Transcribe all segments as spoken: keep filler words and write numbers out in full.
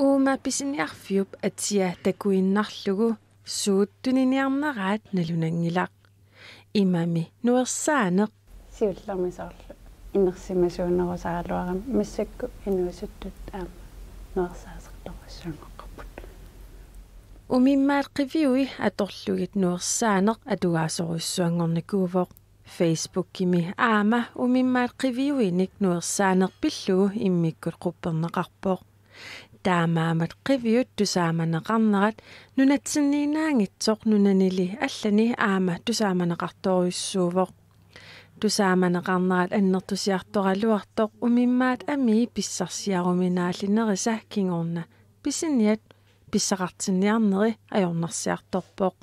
Uuma pisiniarfiup atia takuinnarlugu suut tuniniarneraat nalunanngilaq. Imami nuersaaneq. Siullermik soorlu inersimasuunerusaraluarami massakkut inuusuttut aamma nuersaasartorujussuanngorput. Umimmaat Qiviui atorlugit nuersaaneq atugaasorujussuanngornikuuvoq. Facebookimi aamma Umimmaat Qiviuinik nuersaaneq pillugu immikkut qupperneqarpoq. Taamaammat Qiviut tusaamaneqarnerat nunatsinniinnaanngitsoq nunanili allani aamma tusaamaneqartorujussuuvoq. Tusaamaneqarnerat annertusiartoraluartoq Umimmaat Amii pissarsiaruminaallinerisa kingorna pisiniat pissaqartinniarneri ajornarsiartorpoq.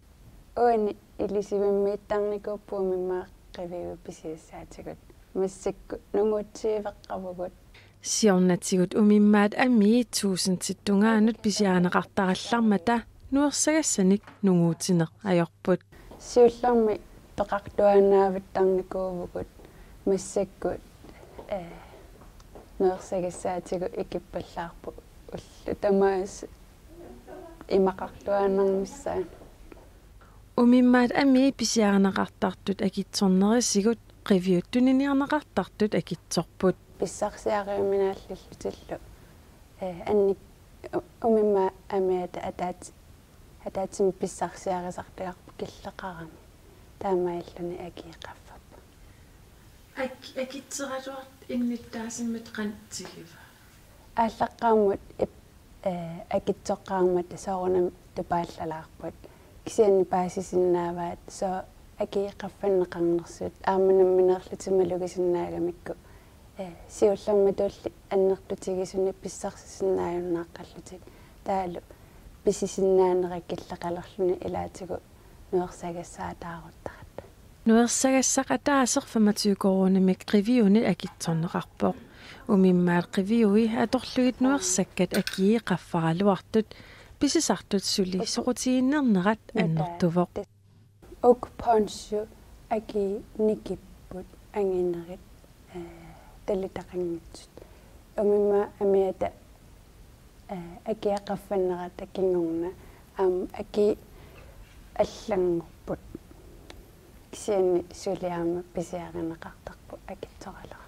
Uani ilisivimmiittarnikuupput Umimmaat Qiviui pisiassaatigut. Massakkut nunguutsiveqavugut. Siornatigut Umimmaat Amii tuusintittungaanut pisiarineqartarallarmata nuersagassanik nunguutineq ajorput. Siullermik peqartuaannaavittarnikuuvugut massakkut, ee, nuersagassaatigut ikippallaarput ullut tamaasa imaqartuaannarnissaannut. Umimmaat Amii pisiarineqartartut akitsornerisigut Qiviut tuniniarneqartartut akitsorput. Pissarsiariuminaallillutillu, ee, annik-, u-, Umimmaat Amiata ataat-, ataatsimik pissarsiarisartagarput killeqarami. Taamaalilluni akii qaffappoq. Ak-, akitseraluartut innuttaasunik qanoq tigivaa? Aallaqqaammut ip-, ee, akitsoqqaarmata soorunami tupaallalaarput. Kisianni paasisinnaavaat sooq akii qaffanneqarnersugut aamma nammineerlutik malugisinnaagamikku, ee, siullermik tulliit annertutigisunik pissarsisinnaajunnaarlutik taavalu pisisinnaanerat killeqalerluni ilaatigut nuersagassaataaruttarat. Nuersagassaq ataaseq femogtyve koruunimik Qiviunit akitsorneqarpoq. Umimmaat Qiviui atorlugit nuersakkat akii qaffaraluartut pisisartut suli soqutiginninnerat annertuvoq. Uk poncho akii nikipput anginerit, ee, talitaqanngitsut. Umimmaat Amiata, ee, akii qaffannerata kingorna aamma akii allanngorput. Kisianni suli aamma pisiarineqartarpoq akitsoraluarluni.